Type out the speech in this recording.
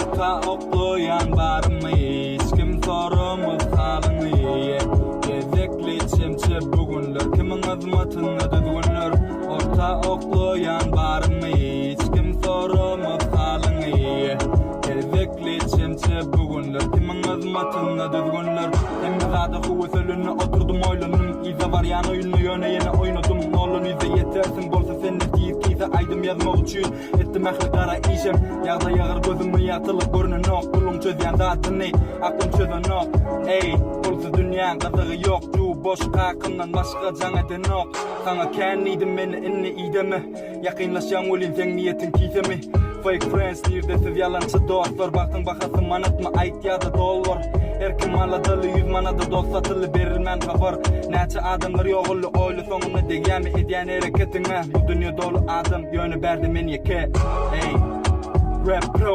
Orta oklaýan barymy hiç kim soramaz halyňy Gezekli çemçe bu günler kimiň hyzmatynda düzgünler Orta oklaýan barymy hiç kim soramaz halyňy Gezekli çemçe bu günler kimiň hyzmatynda düzgünler Hemme zada höwes ölende oturdym oýlandym Yza barýan oýunda ýöne ýene oýnadym Noldan ýüze ýetersiň bolsa sende tiz tize aýdym ýazmak üçin Etdim ähli gara işem Ýagdaý agyr gözüme ýagtylyk görnenok Puluň çözýän zadyny aklym çözenok Eý, pulsuz dünýäň gyzygy ýok Juw boş kakamdan başga jaň edenok Saňa kän diýdim meni indi ideme Ýakynlaşýaň welin seň niýetiň kisemi Fake friends nirde siz ýalançy dostlar Bagtyň bahasy manatmy aýt ýa-da dollar Her kim aladaly 100 manada dost satyldy berilmän habar Näçe adamlar ýogaldy oýla soňunda degýämi edýän hereketiňe Bu dünýe doly adam ýöne bärde men ýeke Eý Rap pro.